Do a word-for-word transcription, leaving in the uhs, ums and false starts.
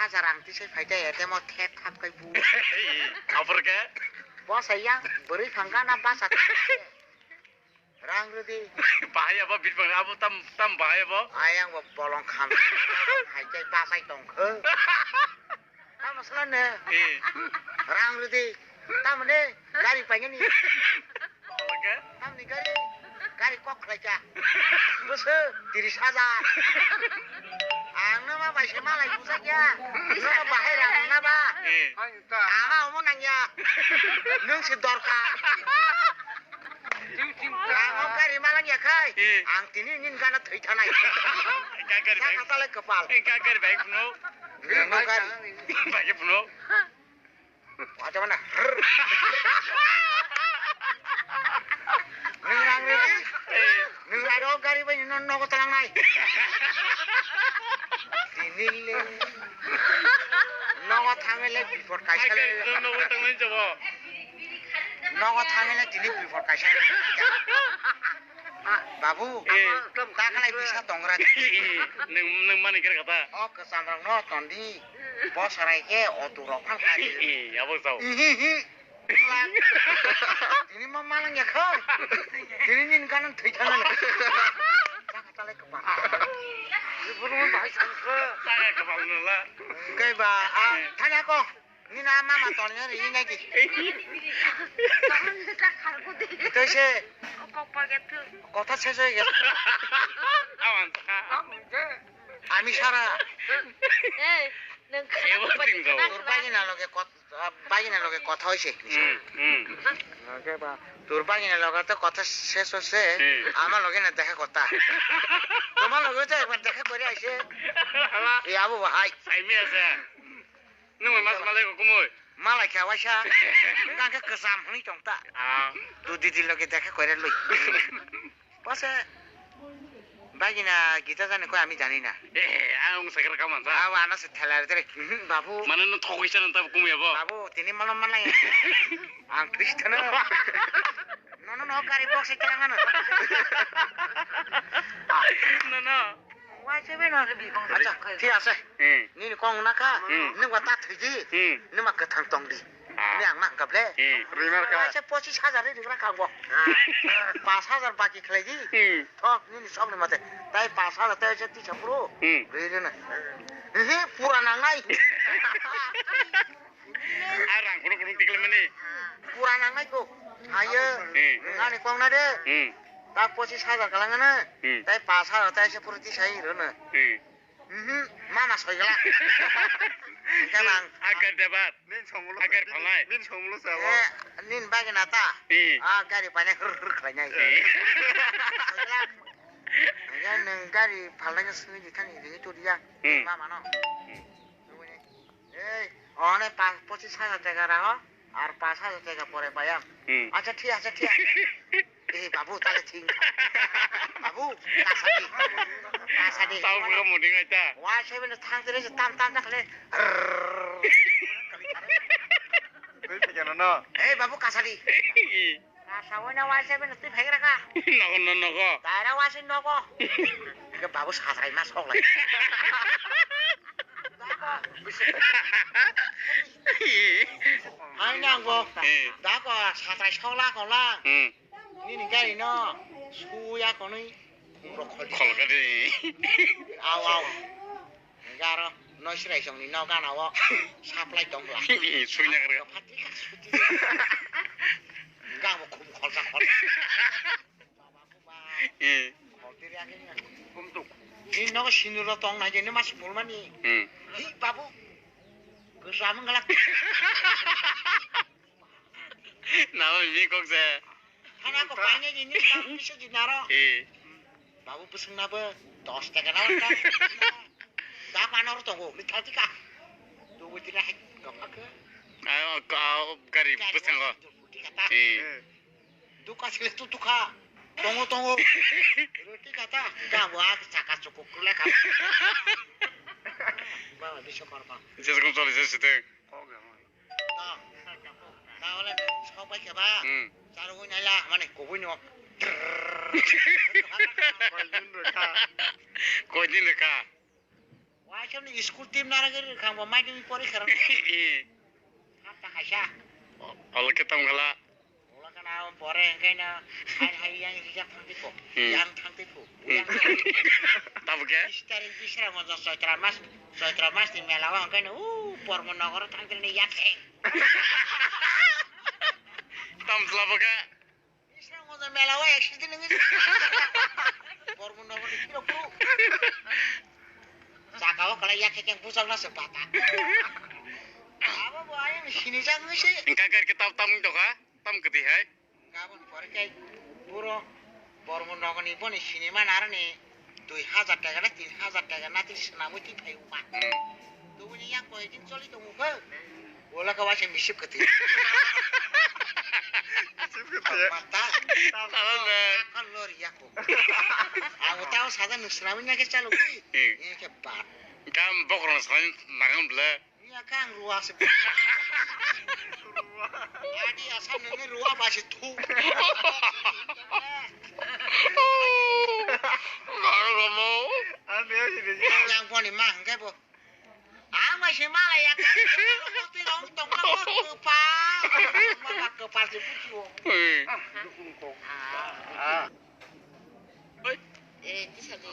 Hajar rang tisai phai tei, temo thep thap kai bu. Abor khe? Bwsa yang bwrwi phang gana basa. Rang rwdi. Bahai abo bit phang abo tam, tam bahai abo. Ayang bo bolong kham. Hai kai basai tong kho. Tamo sala ne? Eh. Rang rwdi. Tamo ne? Gari painani. Oke. Tamni gari? Gari kok khlai kha. Bwswk tiris hajar. Ang no ma bai se malai bujak ya. No bahai rang na ba? Eh. Ama omo nang ya. Nwng se dorkar. Ang o gari malang ya khai. Eh. Ang tini nin gana thwi thanai. Ka gari bai. Ka talai kapal. Eh, ka gari bai phunuk. Nwng o gari. Bai phunuk. Wacha mana. Nwng rang rwdi. Eh. Nwng rang rw gari bai no nogo talang nai. Tini le. Nogo thangwi le bipor kaisa le. Ai, nogo tangnai jabo. Nogo thangwi le tini bipor kaisa le. Babu. Eh. Takalai bisa tongra. Eh, nwng, nwng mani khe kata. O kwcham rok no tondi. Bo sarai khe o tu rok phang kha di. Eh, abo sao. Ihi hi. Tini ma malang ya kha. Tini nin kanan thwi thana. Chaka talai kapa. Ni buru bahai sangkha. Chaka kapa nala. Kai ba, a, thana ko. Nina mama toni na ri nai ki. Tong ta khar ko de. Toi se. Kok pa ge thu. Kotha ses oi ge. Awan ta. Ami sara. Eh, nwng khana. Ebo ko pa ting do. Tur bagina loge kot, bagina loge kotha hoise. Hmm, hmm. Loge ba. Tur bagina loge to kotha ses hoise. Hmm. Ama loge na dekha kotha. Toma loge to ekbar dekha kori aise. Hala. Ya bo bahai. Sai mi ase. Nwng bai mas malai ko kumui. Malai kha waisa. Nang khe kwcham hwnwi tong ta. Ah. Tu didi loge dekha koira lui. Pase bagina gita jani koi ami jani na. Eh, ang sakra ka mansa. Awa ana se thala re tere. Mhm, babu. Mane no thogwi sana ta kumui abo. Babu, tini malo malai. Ang twistana. No, no, no, gari box e kela ngano. No, no. Waisa bai no bikong. Acha, thik ase. Hmm. Nini kong na kha. Hmm. Nini wa ta thwiji. Hmm. Nini ma kwthang tong di. Ah. Nini ang ma hwnkha ble. Hmm. Rimar kha. Waisa pochis hajar ri rimar kha bo. Ah. Pas hajar baki khlai di. Hmm. Thok nini sok ni mate. Tai pas hajar tai se tisa puro. Hmm. Ri ri na. He pura nangnai. Ai rang khunu khunu tikle mani. Pura nangnai ko. Hayo. Hmm. Nani kong na de. Hmm. Ta pochis hajar kalang na. Hmm. Tai pas hajar tai se pura tisai ro na. Hmm. Mhm. Mama soi gala. Kamang. Agar debat. Nin songlo. Agar phalai. Nin songlo sa. Eh, nin bagi nata. Hmm. Ah, gari paine hur hur khlai nai. Hmm. Soi gala. Ya nang gari phalai na sini di thani di tu dia. Hmm. Mama no. Hmm. Ei, one pa-, pochis hajar taka raho, ar pas hajar taka pore payam. Hmm. Acha, thik ase, thik ase. Ei, babu, tale thik. Babu, kasadi. Kasadi. Tau buka muding aita. Wa, sebe no thang tere se tam tam na khale. Tui thik no no. Ei, babu, kasadi. Kasawai na wa, sebe no tui phai raka. Nogo, no, nogo. Dara wa, se nogo. Ke babu, satrai mas kok lai. Hai nang bo. Eh. Da ko satai sola kola. Hmm. Nini gari no suya konoi. Khol kadi. Aw, aw. Garo noi sirai song ni no gana o. Supply tong la. Sunya kar. Phatika suti. Gamo khum khol sa khol. Eh. Ni nogo sinuro tong nai jeni mas mulmani. Hmm. Hi babu. Gosam galak. Nama mi kok se. Hana ko paine jeni babu bisu jinaro. Eh. Babu pusung na bo dos taka na wata. Da panor tongo, mi thati ka. Tu witira hai gapaka. Ah, ka gari pusung ko. Eh. Duka sile tu tukha. Tongo, tongo. Roti kata. Ga wa saka chuku kule ka. Ba, bisa korma. Jesu kum soli jesu te. Da. Da wala sok bai ke ba. Hmm. Charu nai la mane ko bunyo. Koi din de ka. Koi din de ka. Waisam ni school team nara gari khang bo mai dumi pori kharang. Eh. Hapta kaisa. Olo khe tong khala. Ola kana pore engkai na hai hai yang rijak thang tipo. Hmm. Yang thang tipo. Hmm. Yang thang tipo. Tamo khe? Bis tarik bisra mo Chaitra mas, Chaitra mas ni mela wa engkai na u Bormo nogor thang tipo ni yak heng. Tam slabo khe? Israel ngoja mela o accident wngwi. Bormo nogor ni phirok phuru. Saka o kwlai yak khe keng bujak na se bata. Abo bo ayang sinijak wngwi se. Engka kar ke tam tam wng tokha, tam kwtwi hai. Gabon pore kai buro Bormo nogor ni boni sinima narani. Dui hajar taka na tin hajar taka na tin swnamwi twi phai wngma. Hmm. Tubuni yak koi din choli tongmukhe. Ola ka waisa misip kati. Misip kati. Mata. Salah na. Kan lori yako. Aku tahu sada nung swnamwi na ke chalo kui. Hmm. Ini ke bat. Kam bokrong swnamwi nangam bla. Iya kang ruwa se. Adi asam nungni ruwa basi thu. Baru kamu. Yang poni mah engke bo. Ang basi mala ya kang. Twi rong tong ka bo kepa. Mala kepa se bujo. Eh. Ah, dukung kok. Ah. Eh, tisa ni.